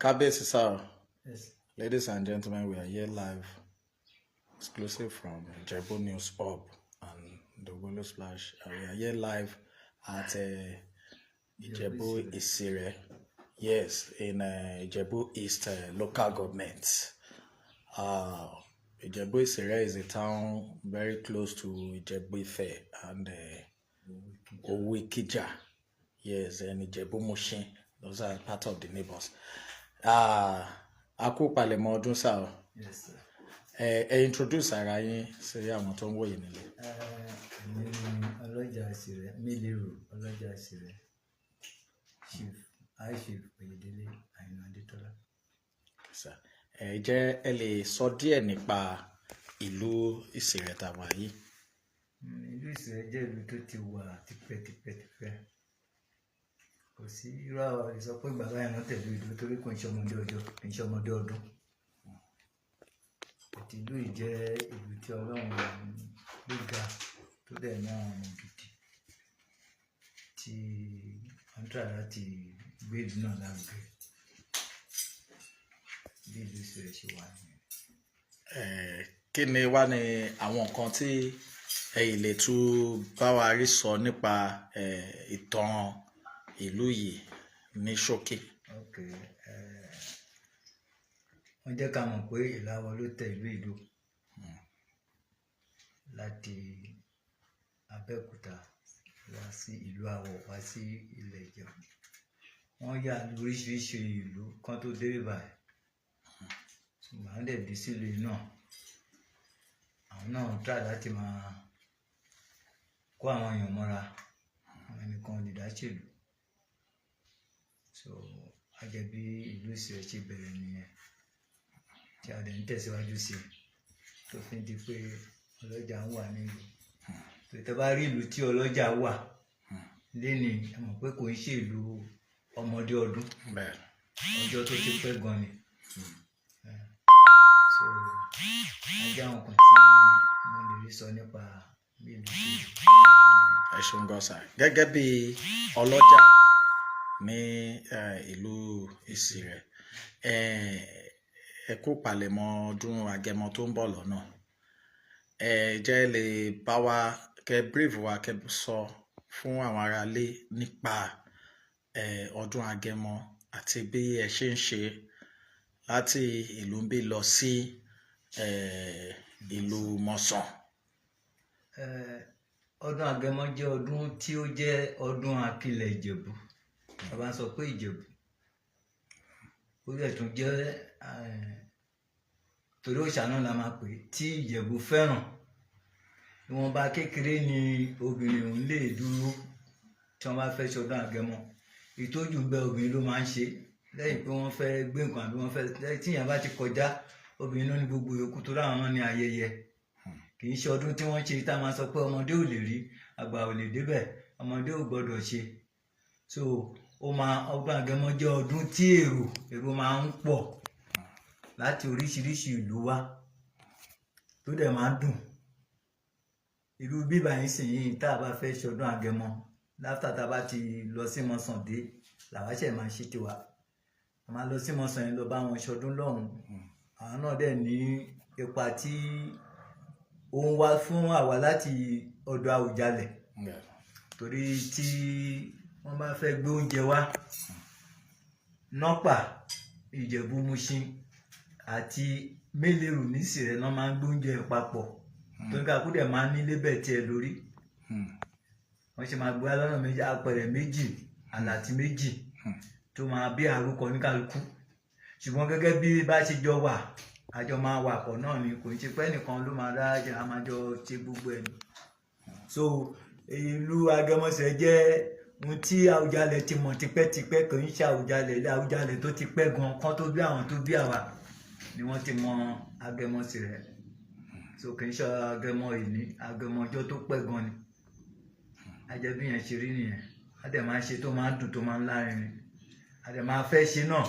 Kábíyèsí sir. Yes. Ladies and gentlemen, we are here live, exclusive from Ijebu News Hub and the Ògbólú Splash. We are here live at Ijebu Isire, yes, in Ijebu East local government. Ijebu Isire is a town very close to Ijebu Ife and Owu Ikija, yes, and Ijebu Mushin. Those are part of the neighbors. A kú palẹ̀mọ́ ọdún sá o. Yes, sir. Ẹ introduce ara yín sí àwọn tó ń wòye nílé. Èmi ni ọlọ́jà Ìsìrẹ́, Mílíìrù ọlọ́jà Ìsìrẹ́, Chief High Chief Oyèdélé Àyìnà Adétọ́lá. Sir. Ẹ jẹ́ ẹ lè sọ díẹ̀ nípa ìlú Ìsìrẹ́ tá a wà yìí. Ìlú Ìsìrẹ́ jẹ́ ìlú tó ti wà tipẹ́tipẹ́tipẹ́. Kò sí irú àwọn lè sọ pé bàbá yẹn náà tẹ̀lé ìlú torí kò ń ṣe ọmọdé ọjọ́, kì í ṣe ọmọdé ọdún. Àti ìlú yìí jẹ́ ìlú tí Ọlọ́run gbéga tó dẹ̀ ní àwọn ọmọ gidi tí wọ́n try láti gbé ìlú náà lárugẹ. Bí ìlú Ìsìrẹ́ ṣe wà nìyẹn. Kí ni wá ní àwọn nǹkan tí ẹ lè tún bá wa rí sọ nípa ìtàn ìlú yìí ní ṣókí? Ok, wọ́n jẹ́ ká mọ̀ pé Ìlawọ̀ ló tẹ ìlú Ìdó láti Abẹ́òkúta wá sí ìlú Àwọ̀, wá sí ilẹ̀ Ìjẹ̀bú. Wọ́n yà lóríṣiríṣi ìlú kan tó dé báyìí. Ṣùgbọ́n àwọn dẹ̀ dé sílùú yìí náà. Àwọn náà try láti máa kó àwọn èèyàn mọ́ra. Àwọn ẹnìkan ò lè dá ṣèlú. So, a jẹ́ bí ìlú Ìsìrẹ́ ṣe bẹ̀rẹ̀ nìyẹn tí a dẹ̀ ń tẹ̀síwájú sí i tó fi ń di pé ọlọ́jà ń wà nílùú. Torí tẹ́ bá rí ìlú tí ọlọ́jà wà lénìí, ẹ mọ̀ pé kò ń ṣe ìlú ọmọdé ọdún. Ọjọ́ tó ti pẹ́ gan ni. So, a jẹ́ àwọn nǹkan tí mo lè rí sọ nípa bí ìlú ṣe rí. Ẹ ṣeun gan sir. Gẹ́gẹ́ bí ọlọ́jà ní ìlú Ìsìrẹ́, ẹ kú palẹ̀mọ́ ọdún Agẹmọ tó ń bọ̀ lọ́nà. Ẹ jẹ́ lè bá wa kẹ́ brief wa, kẹ́ sọ fún àwọn aráalé nípa ọdún Agẹmọ àti bí ẹ ṣe ń ṣe láti ìlú ń bí lọ sí ìlú Mọ̀sán. Ọdún Agẹmọ jẹ́ ọdún tí ó jẹ́ ọdún akilẹ̀ Ìjẹ̀bú. A bá ń sọ pé Ìjẹ̀bú, ó dẹ̀ tún jẹ́ torí òòṣà náà la máa pè é tí Ìjẹ̀bú fẹ́ràn. Ìwọ̀nba kékeré ni obìnrin òun lè dúró tí wọ́n bá fẹ́ ṣọdún Agẹmọ. Ìtọ́jú ń bẹ, obìnrin ló máa ń ṣe lẹ́yìn pé wọ́n fẹ́ gbé nǹkan àbí wọ́n fẹ́ lẹ́yìn tí ìyẹn bá ti kọjá, obìnrin ló ní gbogbo yòókù torí àwọn náà ní ayẹyẹ. Kì í ṣe ọdún tí wọ́n ṣe tá a máa sọ pé ọmọdé ò lè rí, àgbà ò lè débẹ̀, ọmọdé ò gbọdọ̀ ṣe. So ó máa, ọdún Agẹmọ jẹ́ ọdún tí èrò máa ń pọ̀ láti oríṣiríṣi ìlú wá tó dẹ̀ máa ń dùn. Irú bíbá yín sì yìí, tá a bá fẹ́ ṣọdún Agẹmọ, láfítà tá a bá ti lọ sí Mọ̀sán dé làwa ṣẹ̀ máa ṣe tiwa. A máa lọ sí Mọ̀sán yẹn lọ bá wọn ṣọdún lọ́hùn. Àwọn náà dẹ̀ ní ipa tí ó ń wá fún àwa láti ọ̀dọ̀ Àwùjalẹ̀ torí tí wọ́n bá fẹ́ gbé oúnjẹ wá, Nọ́pà, Ìjẹ̀bú Mushin àti Mélèrù nísìrẹ́ náà máa ń gbé oúnjẹ papọ̀ tó ní kakú dẹ̀ máa ń ní lébẹ̀ tiẹ̀ lórí. Wọ́n ṣe máa gbé wá lọ́nà méjì, apẹ̀rẹ̀ méjì, àlàtì méjì tó máa bí àrùkọ ní kálukú. Ṣùgbọ́n gẹ́gẹ́ bí bá ṣe jọ wà, àjọ máa wà pọ̀ náà ni, kò ń ṣe pé ẹnìkan ló máa dá jẹ, a máa jọ ṣe gbogbo ẹ̀ ni. So ìlú Agẹmọsẹ̀ jẹ́ ohun tí Àwùjalẹ̀ ti mọ̀ tipẹ́tipẹ́. Kò ń ṣe Àwùjalẹ̀ ilé Àwùjalẹ̀ tó ti pẹ́ gan kan tó bí àwọn tó bí àwa ni wọ́n ti mọ Agẹmọsẹ̀. So kì í ṣe Agẹmọ ìní, Agẹmọ ọjọ́ tó pẹ́ gan ni. Ajẹ́bí yẹn ṣe rí nìyẹn. A dẹ̀ máa ń ṣe tó máa ń dùn, tó máa ń lárinrin. A dẹ̀ máa fẹ́ ṣe náà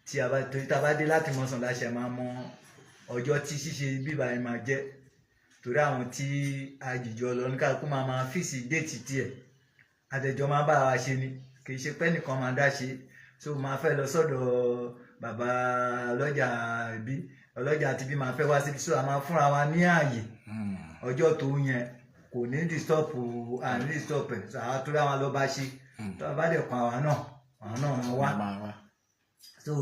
tí a bá torí tá a bá dé láti Mọ̀sán la ṣẹ̀ máa mọ ọjọ́ tí ṣíṣe bíbá yẹn máa jẹ́, torí àwọn tí a jìjọ lọ ní kálukú máa máa fix date tiẹ̀. Àtẹ̀jọ́ máa bá wa ṣe ni, kì í ṣe pé ẹnìkan máa dá ṣe. So máa fẹ́ lọ sọ́dọ̀ bàbá ọlọ́jà ìbí, ọlọ́jà àti bí máa fẹ́ wá síbi. So a máa fúnra wa ní ààyè. Ọjọ́ tó yẹn kò ní disturb, à ní disturb ẹ̀. So àwọn tó rà wọn lọ bá ṣe, tó a bá dẹ̀ kan àwa náà, àwọn náà máa wá. Máa wá. So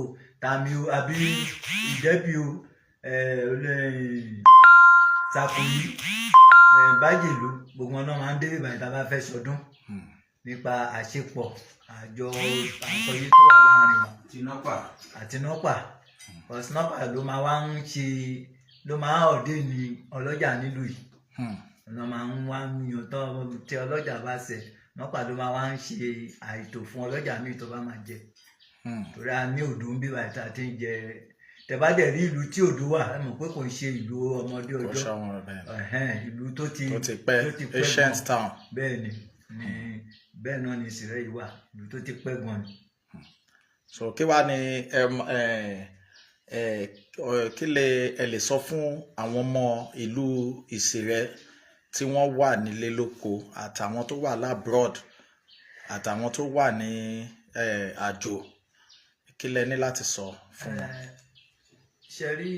tàmí o àbí Ìjẹ́bi o, Sàkòyí, Bájèlú, gbogbo wọn náà máa ń dé ìbàdàn tá a bá fẹ́ ṣọdún nípa àṣepọ̀, àjọ àsọyé tó wà láàrin wọn. Tinọ́pà. Àti nọ́pà, ọ̀sìnọ́pà ló máa wá ń ṣe, ló máa ń ọ̀dẹ́ ní ọlọ́jà nílùú yìí. Ọ̀nà máa ń wá ń yan tán tí ọlọ́jà bá ṣẹ̀, nọ́pà ló máa wá ń ṣe àìtò fún ọlọ́jà míì tó bá máa jẹ. Torí a ní odò ń bí báyìí tá a ti ń jẹ. Tẹ́ bá dẹ̀ rí ìlú tí odò wà, ẹ mọ̀ pé kò ń ṣe ìlú ọmọdé Kò ọjọ́. ṣọwọ́n bẹ́ẹ̀. Ẹ̀hẹ́n, ìlú tó ti Tó ti pẹ́. Tó ti pẹ́ Ancient gan. town. Bẹ́ẹ̀ ni, bẹ́ẹ̀ náà ni Ìsìrẹ́ yìí wà, ìlú tó ti pẹ́ gan ni. So kí wàá ní kí lè ẹ lè sọ fún àwọn ọmọ ìlú Ìsìrẹ́ tí wọ́n wà nílé lóko, àtàwọn tó wà l'abroad, àtàwọn tó wà ní àjò? Kí lẹ ní láti sọ fún wọn? Ṣe rí,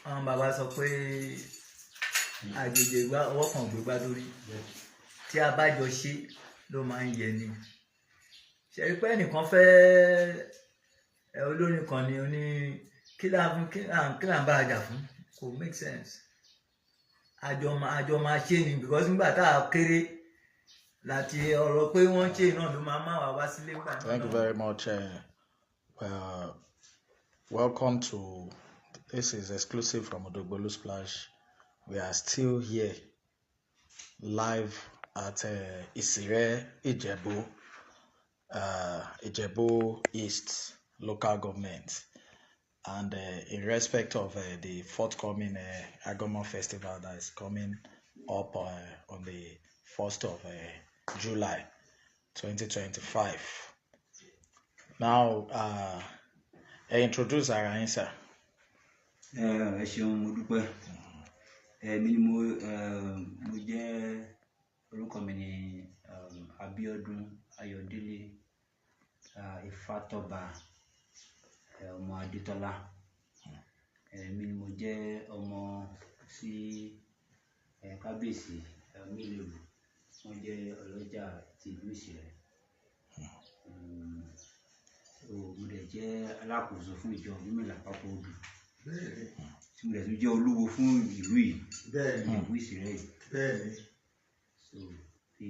àwọn bàbá sọ pé àjèjì ìgbà ọwọ́ kan ò gbégbá lórí, tí a bá jọ ṣe ló máa ń yẹ ni. Ṣe rí pé ẹnìkan fẹ́ ẹ, olórin kan ni ó ní kí là ń kí là ń bá a jà fún, kò make sense. Àjọ máa ṣe ni, because nígbà tá a kéré láti ọ̀rọ̀ pé wọ́n ṣe náà ló máa má wá wá sílé gbà náà. Thank you very much. Welcome to this is exclusive from Odogbolu Splash. We are still here live at Isire Ijebu, Ijebu East local government, and in respect of the forthcoming Agemo Festival that is coming up on the 1st of July 2025. Now, ẹ introduce ara yín, sir. Ẹ ṣeun, mo dúpẹ́. Èmi ni mo jẹ́, orúkọ mi ni Abíọ́dún Ayọ̀délé Ifátọ́ba, ọmọ Adétọ́lá. Èmi ni mo jẹ́ ọmọ sí kábíyèsí Mílíọ̀nù, wọ́n jẹ́ ọlọ́jà ti ìlú Ìsìrẹ́. So mo dẹ̀ jẹ́ alákòóso fún ìjọ Ọ̀rúnmìlà Pápá Odù, tí mo dẹ̀ tún jẹ́ olúwo fún ìlú yìí, ìlú Ìsìrẹ́ yìí. So bí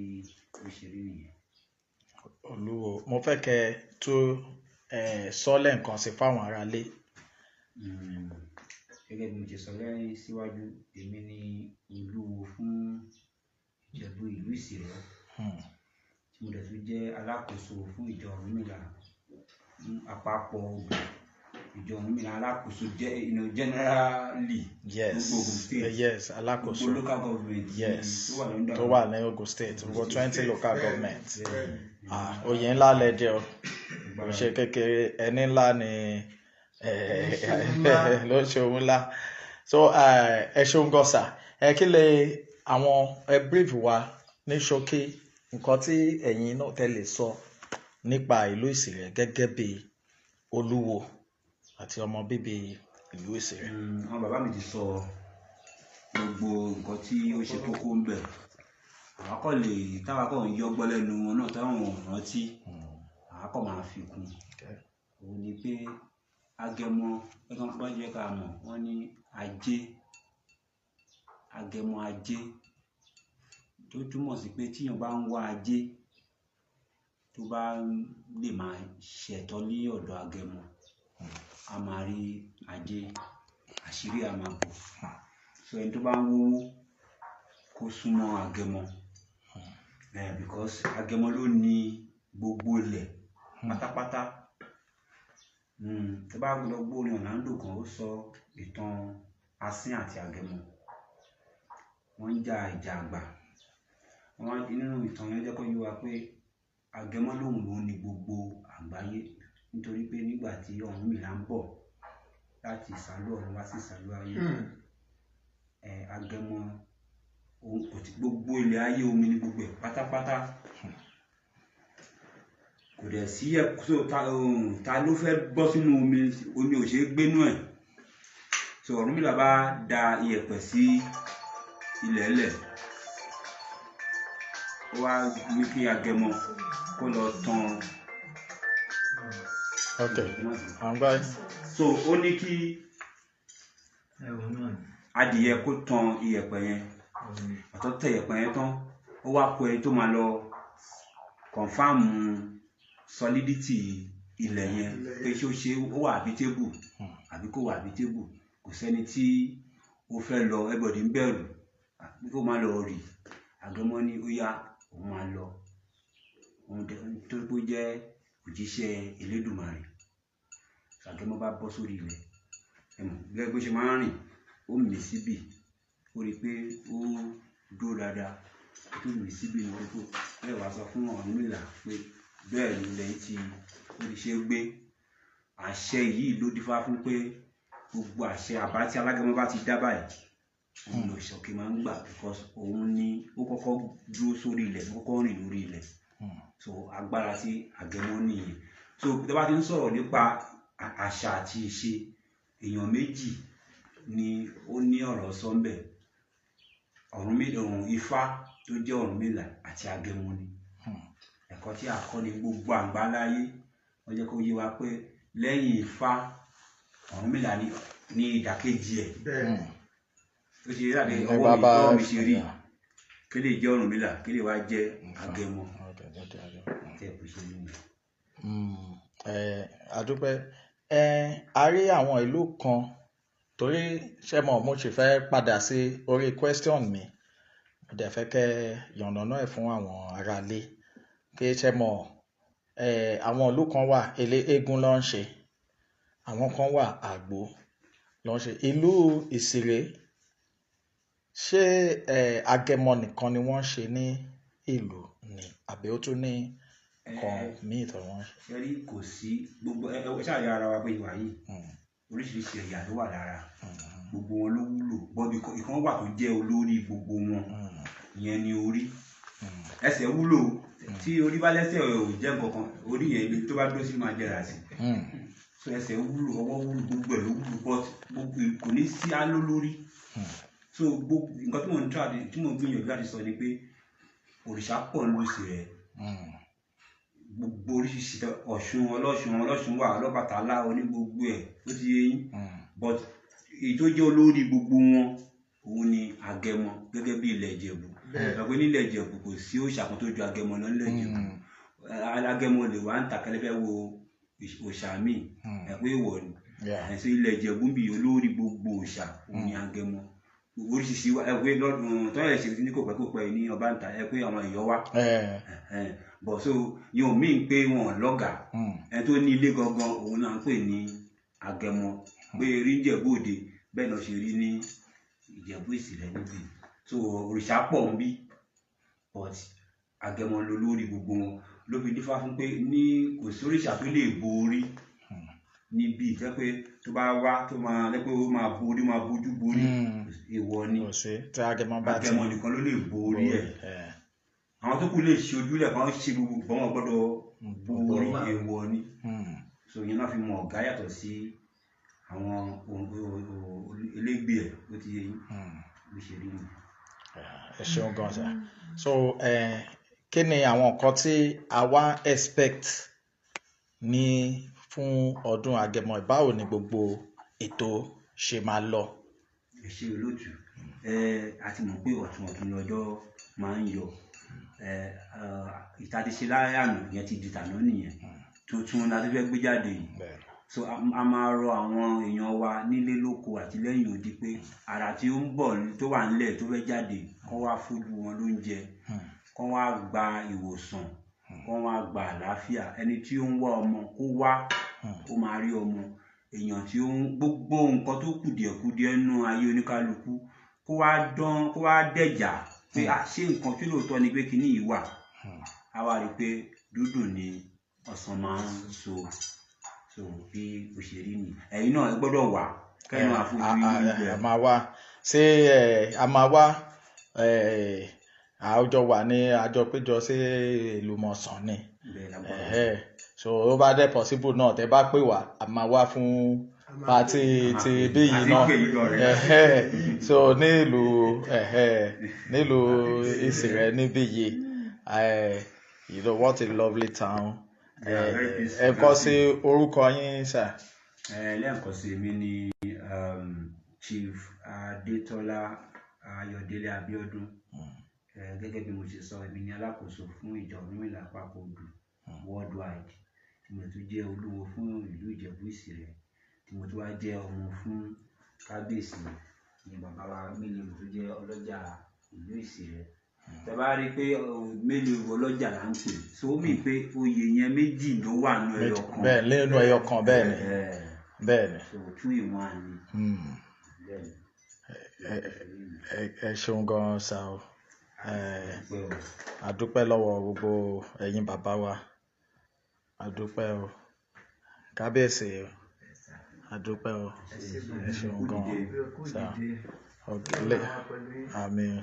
ó ṣe rí nìyẹn. Olúwo, mo fẹ́ kẹ́ ẹ tó sọ lẹ́ǹkan sí fáwọn aráalé. Gẹ́gẹ́ bí mo ṣe sọ lẹ́yìn síwájú, èmi ni olúwo fún Ìjẹ̀bú ìlú Ìsìrẹ́, tí mo dẹ̀ tún jẹ́ alákòóso fún ìjọ Ọ̀rúnmìlà fún àpapọ̀ Odù. Ìjọ Ọ̀rúnmìlà, alákòóso jẹ́ generally gbogbo Ogun State, Alákòóso. gbogbo local government tó wà lọ́ndà Tó wà ní Ogun State, gbogbo 20 local government. Ah, oyè ńlá lẹ jẹ́ o, kò ṣe kékeré, ẹni ńlá ni ló ṣe ohun ńlá. So ẹ ṣeun gan sir. Ẹ kí lè àwọn ẹ brief wa ní ṣókí nǹkan tí ẹ̀yin náà tẹ́ lè sọ nípa ìlú Ìsìrẹ́ gẹ́gẹ́ bí olúwo àti ọmọ bíbí ìlú Ìsìrẹ́. Àwọn bàbá mi ti sọ gbogbo nǹkan tí ó ṣe kókó ń bẹ̀. Àwa kọ́ lè táwa kọ́ ń yọgbọ́ lẹ́nu wọn náà táwọn ò rántí, àwa kọ́ máa fi kún. Òun ni pé Agẹmọ, gẹ́gẹ́ bá jẹ́ ká mọ̀, wọ́n ní ajé, Agẹmọ ajé, tó túmọ̀ sí pé tíyàn bá ń wá ajé, tó bá lè máa ṣẹ̀tọ́ ní ọ̀dọ̀ Agẹmọ, a máa rí ajé, àṣírí a máa bò. So ẹni tó bá ń wówó, kó súnmọ́ Agẹmọ, because Agẹmọ ló ní gbogbo ilẹ̀ pátápátá. Tó bá lọ gbọ́ orin Orlando kan, ó sọ ìtàn Asín àti Agẹmọ. Wọ́n ń jà ìjà àgbà. Wọ́n nínú ìtàn yẹn jẹ́ kó yé wa pé Agẹmọ lòun ló ní gbogbo àgbáyé, nítorí pé nígbà tí Ọ̀rúnmìlà ń bọ̀ láti ìsàlù ọ̀run wá sí ìsàlù ayé, Agẹmọ òun kò tí gbogbo ilẹ̀ ayé, omi ní gbogbo ẹ̀ pátápátá. Kò dẹ̀ sí ẹ̀ so ta ló fẹ́ bọ́ sínú omi? Omi ò ṣeé gbénú ẹ̀. So Ọ̀rúnmìlà bá da iyẹ̀pẹ̀ sí ilẹ̀ ẹlẹ̀, ó wá ní kí Agẹmọ kó lọ tan. Ok, à ń gbọ́ yín. So ó ní kí Ẹ̀wọ̀n náà ni. adìyẹ kó tan iyẹ̀pẹ̀ yẹn. Òun ni. Àtọ́ tẹ iyẹ̀pẹ̀ yẹn tán, ó wá kó ẹni tó máa lọ confirm solidity ilẹ̀ yẹn, pé ṣé ó ṣe ó wà habitable àbí kò wà habitable. Kò sẹ́ni tí ó fẹ́ lọ, everybody ń bẹ̀rù àbí kó má lọ rì. Agẹmọ ní ó yá, òun máa lọ, òun dẹ̀ tó pé ó jẹ́ òjíṣẹ́ Elédùmarè. Agẹmọ bá bọ́ sórí ilẹ̀, ẹ mọ̀ gẹ́gẹ́ bó ṣe máa ń rìn, ó mì síbì, ó rí i pé ó dúró dáadáa, ó tún mì síbì ní orí tó bẹ́ẹ̀, wá sọ fún Ọ̀rúnmìlà pé bẹ́ẹ̀ ni ilẹ̀ yìí ti ó ti ṣe é gbé. Àṣẹ yìí ló dífá fún pé gbogbo àṣẹ àbá tí alágẹmọ bá ti dá báyìí, òun lò ṣọ̀kì máa ń gbà, because òun ni ó kọ́kọ́ dúró sórí ilẹ̀, ó kọ́kọ́ rìn lórí ilẹ̀. So agbára tí Agẹmọ nìyẹn. So tó bá ti ń sọ̀rọ̀ nípa àṣà àti ìṣe, èèyàn méjì ni ó ní ọ̀rọ̀ sọ ń bẹ̀: Ọ̀rúnmìlà, òun Ifá tó jẹ́ Ọ̀rúnmìlà àti Agẹmọ ni. Ẹ̀kọ́ tí a kọ́ ní gbogbo àgbáláyé, wọ́n jẹ́ kó yé wa pé lẹ́yìn Ifá, Ọ̀rúnmìlà ní ìdàkejì ẹ̀. Ó ṣe dàbí Ní ọwọ́ mi bàbá tọ́wọ́ mi ṣe rí, kí lè jẹ́ Ọ̀rúnmìlà, kí lè wá jẹ́ Agẹmọ. Tẹ́ ẹ̀ bó ṣe rí nìyẹn. A dúpẹ́. A rí àwọn ìlú kan torí ṣé mo sì fẹ́ padà sí orí question mi, mo dẹ̀ fẹ́ kẹ́ yànnàná ẹ̀ fún àwọn aráalé kí ṣé mo àwọn ìlú kan wà elé eégún ló ń ṣe, àwọn kan wà àgbo ló ń ṣe. Ìlú Ìsìrè, ṣé Agẹmọ nìkan ni wọ́n ń ṣe ní ìlú ni, àbí ó tún ní nǹkan míì tó wọ́n ń ṣe? Ṣe rí, kò sí gbogbo ẹ ẹ ṣáà yára wa pé ìwà yìí, oríṣiríṣi ẹ̀yà ló wà lára, gbogbo wọn ló wúlò, bọ́bí ìkan wà tó jẹ́ olórí gbogbo wọn, ìyẹn ni orí. Ẹsẹ̀ wúlò, tí orí bá lẹ́sẹ̀ ò jẹ́ nǹkan kan, orí yẹn ibi tó bá dúró sí máa jẹrà sí. So ẹsẹ̀ wúlò, ọwọ́ wúlò, gbogbo ẹ̀ ló wúlò, but gbogbo kò ní sí áló lórí. So gbogbo nǹkan tí mò ń try, tí mò ń gbìyànjú láti sọ ni pé òrìṣà pọ̀ ní Ìsìrè, gbogbo oríṣiríṣi, Ọ̀ṣun, Ọlọ́ṣun, Ọlọ́ṣun wà, Ọlọ́bàtálá, oní gbogbo ẹ̀, ó ti yé yín. But èyí tó jẹ́ olórí gbogbo wọn, òun ni Agẹmọ, gẹ́gẹ́ bí ilẹ̀ Ìjẹ̀bú. Sọ pé nílẹ̀ Ìjẹ̀bú kò sí òòṣà kan tó ju Agẹmọ lọ nílẹ̀ Ìjẹ̀bú. Alágẹmọ lè wá ń ta kẹlẹ́fẹ́ wo òòṣà míì, ẹ̀ pé ìwọ ni. Ẹ̀sìn ilẹ̀ Ìjẹ̀bú bí olórí gbogbo òòṣà, òun ni Agẹmọ. Oríṣiríṣi ẹ pé lọ́dún tọ́yọ̀ ṣe ní kò pẹ́ kò pẹ́ ní ọba ń ta ẹ pé àwọn èèyàn wá bọ̀, so yóò mí pé wọn lọ́gàá. Ẹni tó ní ilé gangan, òun náà ń pè ní Agẹmọ, pé rí ń Jẹ̀bú Òde, bẹ́ẹ̀ náà ṣe rí ní Ìjẹ̀bú Ìsìlẹ̀ níbí. So òrìṣà pọ̀ ń bí, but Agẹmọ ló lórí gbogbo wọn, ló fi dífá fún pé ní kò sí òrìṣà tó lè borí níbí, jẹ́ pé tó bá wá tó máa jẹ́ pé ó máa borí, máa bójú borí, èèwọ̀ ni. Kò sí tí Agẹmọ bá ti Agẹmọ nìkan ló lè borí ẹ̀. Àwọn tó kù lè ṣe ojúlẹ̀ kan, ṣe gbogbo bọ́n, wọn gbọ́dọ̀ borí, èèwọ̀ ni. So ìyẹn náà fi mọ ọ̀gá yàtọ̀ sí àwọn elégbè ẹ̀, ó ti yé yín bó ṣe rí nìyẹn. Ẹ ṣeun gan sir. So kí ni àwọn nǹkan tí a wá expect ní fún ọdún Agẹmọ? Báwo ni gbogbo ètò ṣe máa lọ? Ẹ ṣe, olóòtú. Ẹ a ti mọ̀ pé ọ̀tun ọ̀tun lọ́jọ́ máa ń yọ. Ẹ ìta ti ṣe láyé àná, ìyẹn ti di tàná nìyẹn, tuntun la ti fẹ́ gbé jáde yìí. So a máa rọ àwọn èèyàn wa nílé lóko àti lẹ́yìn odi pé àrà tí ó ń bọ̀ tó wà nílẹ̀ tó fẹ́ jáde, kán wá fojú wọn lóúnjẹ, kán wá gba ìwòsàn, kán wá gba àlàáfíà. Ẹni tí ó ń wá ọmọ, kó wá, ó máa rí ọmọ. Èèyàn tí ó ń gbogbo nǹkan tó kùdìẹ̀kudiẹ nínú ayé oníkálukú, kó wá dán, kó wá dẹ̀jà pé à ṣé nǹkan tí lóòótọ́ ni pé kinní yìí wà, á wá rí i pé dúdùn ni ọsàn máa ń so. So bí o ṣe rí ni, ẹ̀yin náà ẹ gbọ́dọ̀ wà kẹ́yìn náà fojú yín lóúnjẹ. A máa wá ṣé ẹ a máa wá ẹ àjọ wà ní àjọ péjọ sí ìlú Mọ̀sán ni. Bẹ́ẹ̀ lágbára. Ẹ̀hẹ́. So ó bá dẹ̀ possible náà, tẹ́ bá pè wá, a máa wá fún party ti bí yìí Àti náà. pè yín gan rẹ̀. Ẹ̀hẹ́. So nílùú, ẹ̀hẹ́, nílùú Ìsìrẹ́ níbí yìí, you know what a lovely town. Yeah, very peaceful. Ẹ kọ́ sí orúkọ yín, sir. Lẹ́ẹ̀kan sí, mi ni Chief Adétọ́lá Ayọ̀délé Abíọ́dún. Gẹ́gẹ́ bí mo ṣe sọ, èmi ni alákòóso fún ìjọ Ọ̀rúnmìlà Àpapọ̀ Odù worldwide, tí mo tún jẹ́ olúwo fún ìlú Ìjẹ̀bú Ìsìrẹ́, tí mo tún wá jẹ́ ọmọ fún kábíyèsí ní bàbá wa Mélèwò tó jẹ́ ọlọ́jà ìlú Ìsìrẹ́. Tẹ bá rí i pé Mélèwò ọlọ́jà là ń pè, so ó mì pé oyè yẹn méjì ló wà nínú ẹyọ kan. Bẹ́ẹ̀, nínú ẹyọ kan, bẹ́ẹ̀ ni. Bẹ́ẹ̀ ni. So two in one ni. Bẹ́ẹ̀ ni. Ẹ ṣeun gan sa o. Pé o. A dúpẹ́ lọ́wọ́ gbogbo ẹ̀yin bàbá wa, a dúpẹ́ o, kábíyèsí o, a dúpẹ́ o, ẹ ṣeun gan sa. Ọ̀gẹ́lẹ̀, àmín.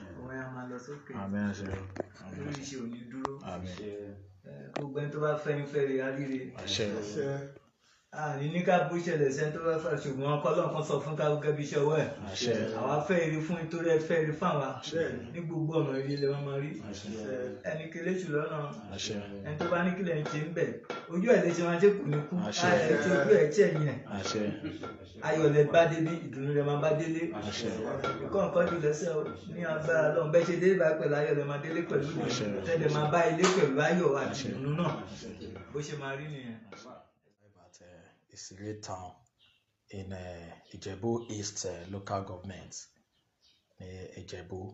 Àmín, àṣẹ, àmín. Lórí iṣẹ́ ò ní dúró. Àmín. Gbogbo ẹni tó bá fẹ́ ń fẹ́ rí aríire. Àṣẹ. Àní ní ká bó ṣẹlẹ̀ sẹ́ni tó bá fẹ́, ṣùgbọ́n kọ́lọ́n kan sọ fún ká gẹ́gẹ́ bí iṣẹ́ ọwọ́ ẹ̀. Àṣẹ. Àwa fẹ́ ire fún yín torí ẹ fẹ́ ire fún àwa. Ní gbogbo ọ̀nà ire lè máa rí. Ẹni kele jù lọ́nà. Àṣẹ. Ẹni tó bá ní kílẹ̀ ń ṣe ń bẹ̀. Ojú ẹ̀ lè ṣe máa ṣe kù ní kú. Àṣẹ. Ẹ ti ojú ẹ̀ tí ẹ̀yìn ẹ̀. Àṣẹ. Ayọ̀ lẹ bá délé, ìdùnnú lẹ máa bá délé. Àṣẹ. Ìkọ́ nǹkan jù lẹ́sẹ̀ o ní agbára lọ́hùn. Bẹ́ẹ̀ ṣe délé bá pẹ̀lú ayọ̀ lẹ máa délé pẹ̀lú ìdùnnú. Tẹ́lẹ̀ máa bá ilé pẹ̀lú ayọ̀ àti ìdùnnú náà. Bó ṣe máa rí nìyẹn. At Isire town in Ijebu East local government, Ijebu,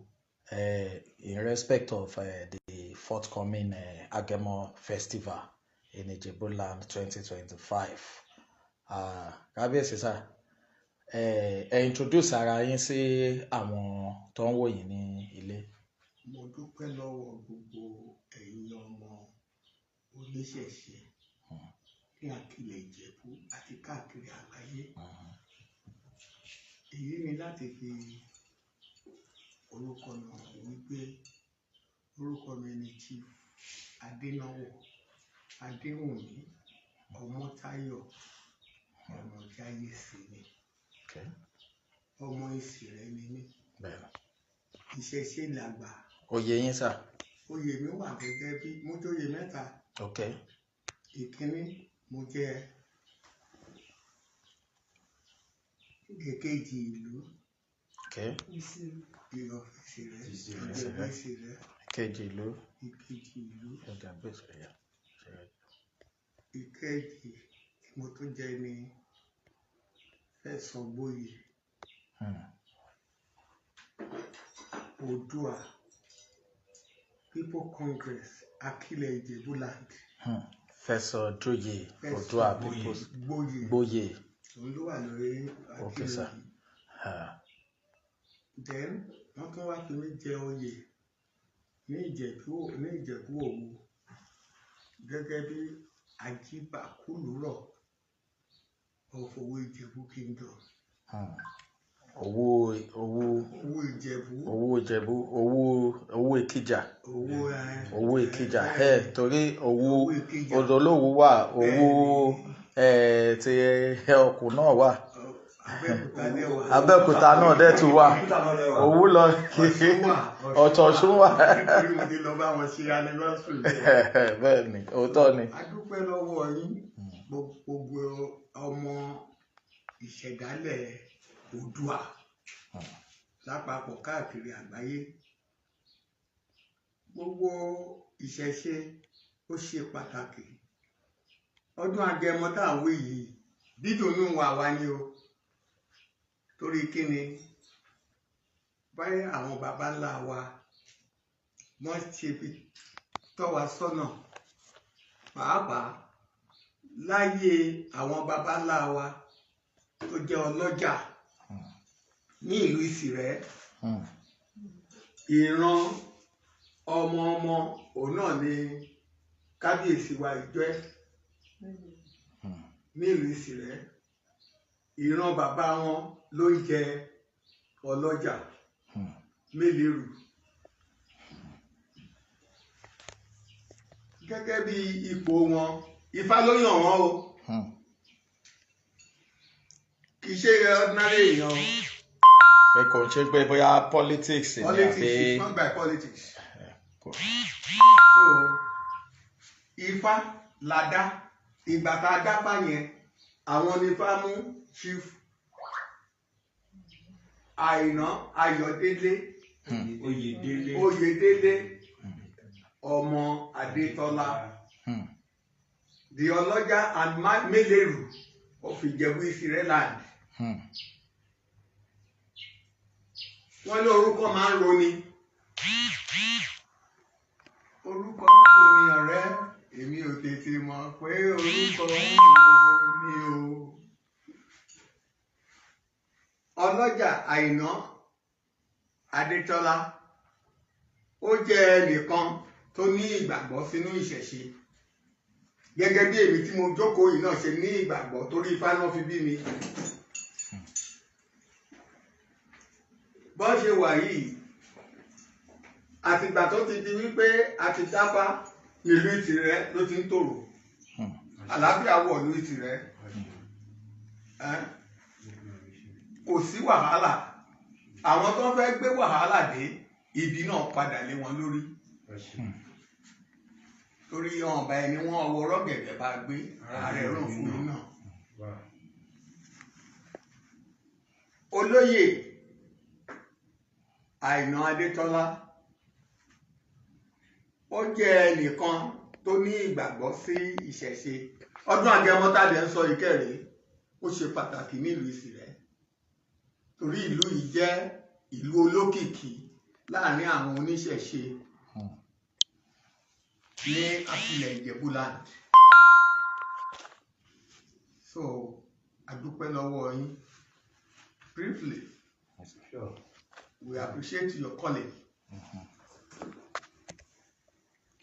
in respect of the forthcoming Agemo Festival in Ijebu land 2025. Kábíyèsí sir, ẹ introduce ara yín sí àwọn tó ń wò yín ní ilé. Mo dúpẹ́ lọ́wọ́ gbogbo ẹ̀yin ọmọ oníṣẹ̀ṣe ní àkìlẹ̀ Ìjẹ̀bú àti káàkiri àgbáyé. Èyí ni láti fi orúkọ mi hàn wípé orúkọ mi ni Chief Adénáwọ̀ Adéwùnmí Ọmọ́táyọ̀ Ọmọjáyèsí ni. Ọmọ Ìsìrẹ́ ni mí. Ìṣẹ̀ṣe làgbà. Oyè yín, sir? Oyè mi wà gẹ́gẹ́ bí mo jóyè mẹ́ta. Ìkíní, mo jẹ́ èkejì ìlú ìrọ̀fẹsẹ̀rẹ́, Ìjẹ̀bú Ìsìrẹ́. Èkejì ìlú. Ìkejì ìlú. Ìjẹ̀bú Ìsìrẹ́. Ìkejì tí mo tún jẹ́ ni Fẹ̀sọ̀gboyè Oòduà People Congress, Akílẹ̀ Ìjẹ̀bú land. Fẹ̀sọ̀joyè Oòduà People's Gboyè. Gboyè. Òun ló wà lórí Okay, Akílẹ̀ sir. yìí. Then wọ́n tún wá fi mí jẹ oyè ní Ìjẹ̀bú Òwu gẹ́gẹ́ bí Ajíbàkúlùrọ̀ of Òwu Ìjẹ̀bú Kingdom. Owó owó. Òwu Ìjẹ̀bú. Owó Ìjẹ̀bú, owó owó Ìkìjà. Òwu Owó Ìkìjà ẹ, torí owó Òwu Ìkìjà. Odò Olówu wà, owó ti ọkùn náà wà. Abẹ́òkúta náà wà. Abẹ́òkúta náà dẹ̀ tún wà, Òwu lọ ọ̀tọ̀ Ọ̀ṣun wà. Nítorí mo ti lọ bá wọn ṣe anniversary bẹ́ẹ̀. Bẹ́ẹ̀ ni, òótọ́ ni. A dúpẹ́ lọ́wọ́ yín, gbogbo ọmọ ìṣẹ̀dálẹ̀ Oòduà lápapọ̀ káàkiri àgbáyé. Gbogbo ìṣẹ̀ṣe ó ṣe pàtàkì. Ọdún Agẹmọ tá à ń wí yìí, dídùnnú wa wá ní o, torí kí ni báyìí àwọn baba ńlá wa wọ́n ṣe fi tọ́ wa sọ́nà, pàápàá láyé àwọn baba ńlá wa tó jẹ́ ọlọ́jà ní ìlú Ìsìrẹ́. Ìran ọmọ ọmọ òun náà ni kábíyèsí wa ìjọ ní ìlú Ìsìrẹ́. Ìran bàbá wọn ló ń jẹ ọlọ́jà Mélèrù. Gẹ́gẹ́ bí ipò wọn, Ifá ló yàn wọ́n o. Kì í ṣe ordinary èèyàn o. Pé kò ń ṣe pé bóyá politics ni Politics àbí is not by politics. So Ifá la dá. Ìgbà tá a dáfá yẹn, àwọn ní Ifá mú Chief Àìná Ayọ̀délé Oyèdélé. Oyèdélé ọmọ Adétọ́lá, the Ọlọ́jà and Meleru of Ìjẹ̀bú Ìsirẹ́ land. Wọ́n ní orúkọ máa ń roni, orúkọ ń roni. Ọ̀rẹ́ èmi ò tètè mọ̀ pé orúkọ ń roni o. Ọlọ́jà Àìná Adétọ́lá, ó jẹ́ ẹnìkan tó ní ìgbàgbọ́ sínú ìṣẹ̀ṣe, gẹ́gẹ́ bí èmi tí mo jókòó yìí náà ṣe ní ìgbàgbọ́, torí Ifá náà fi bí mi. Bọ́n ṣe wà yìí, àtìgbà tó ti di wípé a ti dáfá nílùú Ìtìrẹ ló ti ń tòrò. Àlàáfíà wọ̀ ìlú Ìtìrẹ. Ẹ́n? Kò sí wàhálà. Àwọn tó ń fẹ́ gbé wàhálà dé ibi náà padà lé wọn lórí, torí ọ̀nba ẹni wọn ọwọ́ rọ́gẹ̀dẹ̀ bá gbé ààrẹ rùn fún mi náà. Olóyè Àìná Adétọ́lá, ó jẹ́ ẹnìkan tó ní ìgbàgbọ́ sí ìṣẹ̀ṣe. Ọdún Agẹmọ tàbí ẹ̀ ń sọ ìkẹrẹ, ó ṣe pàtàkì nílùú Ìsìrẹ́, torí ìlú yìí jẹ́ ìlú olókìkí láàrin àwọn oníṣẹ̀ṣe ní àtìlẹ̀ Ìjẹ̀bú land. So a dúpẹ́ lọ́wọ́ yín. Briefly, we appreciate your calling.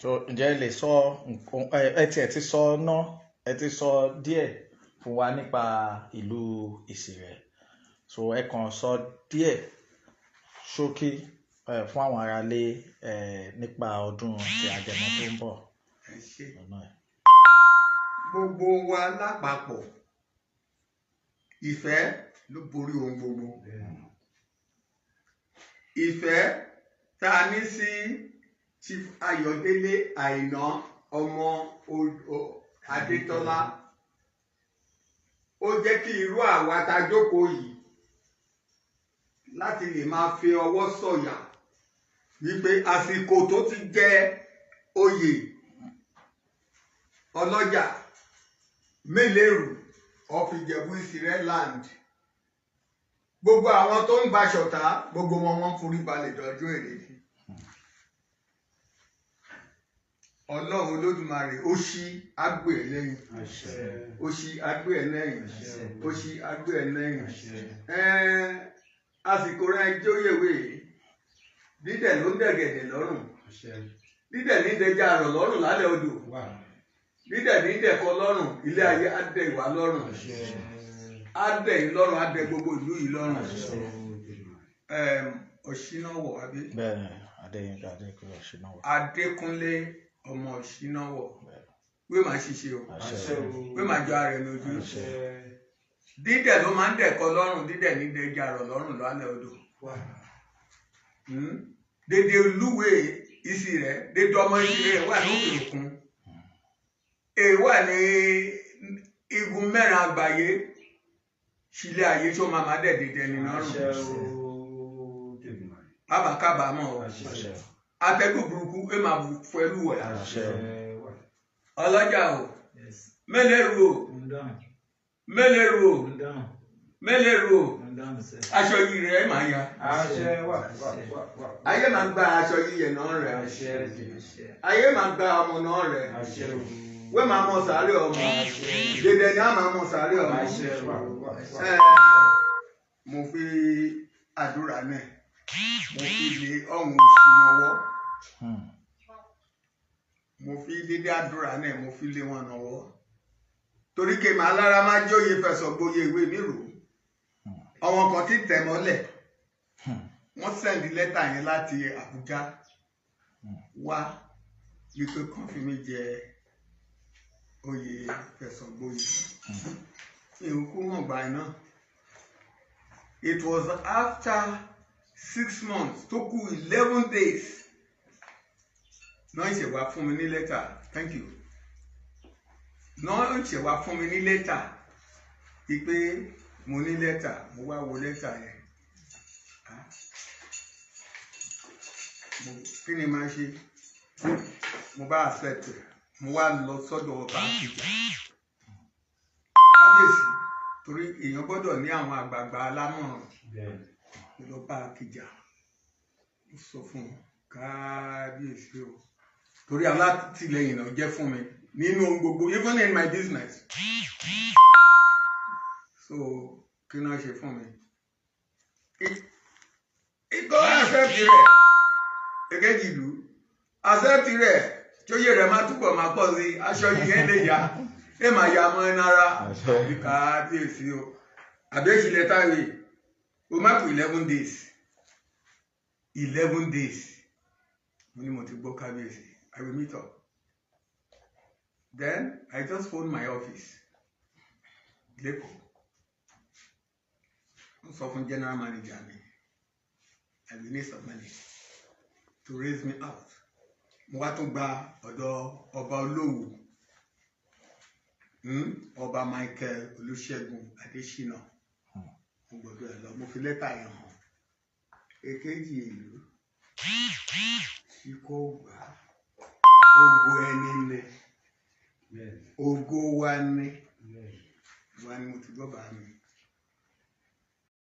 So ǹjẹ́ ẹ lè sọ nǹkan ẹ tiẹ̀ ti sọ ná, ẹ ti sọ díẹ̀ fún wa nípa ìlú Ìsìrẹ́, so ẹ kàn sọ díẹ̀ ṣókí fún àwọn aráalé nípa ọdún ti Agẹmọ tó ń bọ̀ Ẹ ṣé. lọ́nà ẹ̀. Gbogbo wa lápapọ̀, ìfẹ́ ló borí ohun gbogbo. Ìfẹ́ tá a ní sí Chief Ayọ̀délé Àìná ọmọ Adétọ́lá, ó jẹ́ kí irú àwa tá a jókòó yìí láti lè máa fi ọwọ́ sọ̀yà wípé àsìkò tó ti jẹ oyè Ọlọ́jà Mélèrù of Ìjẹ̀bú Ìsìrẹ́ land, gbogbo àwọn tó ń ba ṣọ̀tá, gbogbo wọn, wọ́n forí balẹ̀ dọjọ́ èrè. Ọlọ́run Olódùmarè, ó ṣí agbè ẹ̀ lẹ́yìn, ó ṣí agbè ẹ̀ lẹ́yìn, ó ṣí agbè ẹ̀ lẹ́yìn. Ẹ́ẹ́, àsìkò rẹ̀ jóyèwé dídẹ̀ ló ń dẹ̀gẹ̀dẹ̀ lọ́rùn, dídẹ̀ ní dẹja àrọ̀ lọ́rùn lálẹ́ odò, dídẹ̀ ní dẹ̀kọ lọ́rùn. Ilé ayé á dẹ ìwà lọ́rùn, á dẹ yín lọ́rùn, á dẹ gbogbo ìlú yìí lọ́rùn. Ọ̀ṣínáwọ̀ àbí? Bẹ́ẹ̀ ni, Adéyínká Adékúnlé Ọ̀ṣínáwọ̀. Adékúnlé ọmọ Ọ̀ṣínáwọ̀, wé màá ṣiṣẹ́ o, Àṣẹ. wé màá jọ ara ẹ̀ lójú. Dídẹ̀ ló máa ń dẹ̀kọ lọ́rùn, dídẹ̀ ní dẹja àrọ̀ lọ́rùn lálẹ́ odò. Dédé olúwe isi rẹ, dédé ọmọ isi rẹ wà lókè òkun, èyí wà ní igun mẹ́rin àgbáyé, sílé ayé tó máa máa dẹ̀ dédé ẹni lọ́rùn. Bàbá kábàámọ̀ o. Àṣẹ. Atẹ́gùn burúkú ẹ máa fẹ́lú ẹ̀. Àṣẹ. Ọlọ́jà o. Yes. Mélèrú o. Mo ń dáhùn. Mélèrú o. Mo ń dáhùn. Mélèrú o. Mo ń dáhùn sẹ́. Aṣọ yìí rẹ̀ máa ya. Ayé máa gba aṣọ yìí yẹn náà rẹ̀. Ayé máa gba ọmọ náà rẹ̀. Wé máa mọ sàárè ọmọ dédé ni a máa mọ sàárè ọmọ. Ẹ mo fi àdúrà náà, mo fi lé ọ̀hún ìṣìnàwọ́. Mo fi dédé àdúrà náà, mo fi lé wọn nọwọ́, torí kèmí alára máa jóye fẹsọ̀ gboyè ìwé mi rò. Àwọn kan ti tẹ̀ mọ́lẹ̀. Wọ́n send lẹ́tà yẹn láti Àbújá wá. Wípé kàn fi mí jẹ oyè Fẹ̀sọ̀gboyè. Ìhùkú mọ̀ gbà iná. It was after 6 months tó kù 11 days náà ṣe wá fún mi ní lẹ́tà. Thank you. Náà ṣe wá fún mi ní lẹ́tà wípé mo ní lẹ́tà. Mo wá wo lẹ́tà yẹn. Ah. Kí ni màá ṣe? Mo bá accept ẹ̀. Mo wá lọ sọ́dọ̀ ọba Àkìjà, kábíyèsí, torí èèyàn gbọ́dọ̀ ní àwọn àgbààgbà alámọ̀ràn. Mo lọ bá Àkìjà, mo sọ fún un, kábíyèsí o, torí alátìlẹyìn náà jẹ́ fún mi nínú ohun gbogbo, even in my business. So kí náà ṣe fún mi? Ikọ́ accept rẹ̀. Èkejì ìlú accept rẹ̀, tóyè rẹ̀ máa túbọ̀ máa pọ̀ sí, aṣọ yìí ẹ̀ lè yá ẹ̀ máa ya mọ́ ẹ nára. Àṣẹ. Kábíyèsí o, àbí èsì lẹ́tà rẹ̀ o má kù 11 days, 11 days. Mo ní mo ti gbọ́, kábíyèsí, I will meet up. Then I just phone my office lẹ́kọ̀ọ́, wọ́n sọ fún general manager mi, I will need some money to raise me out. Mo wá tún gba ọ̀dọ̀ ọba Olówu, Ọba Michael Olúṣẹ́gun Adésínà. Mo gbọ́dọ̀ ẹ̀ lọ, mo fi lẹ́tà yẹn hàn. Èkejì ìlú tí kò gbà, ògo ẹni ní, ògo wa ní wa ni. Mo ti gbọ́ bá mi.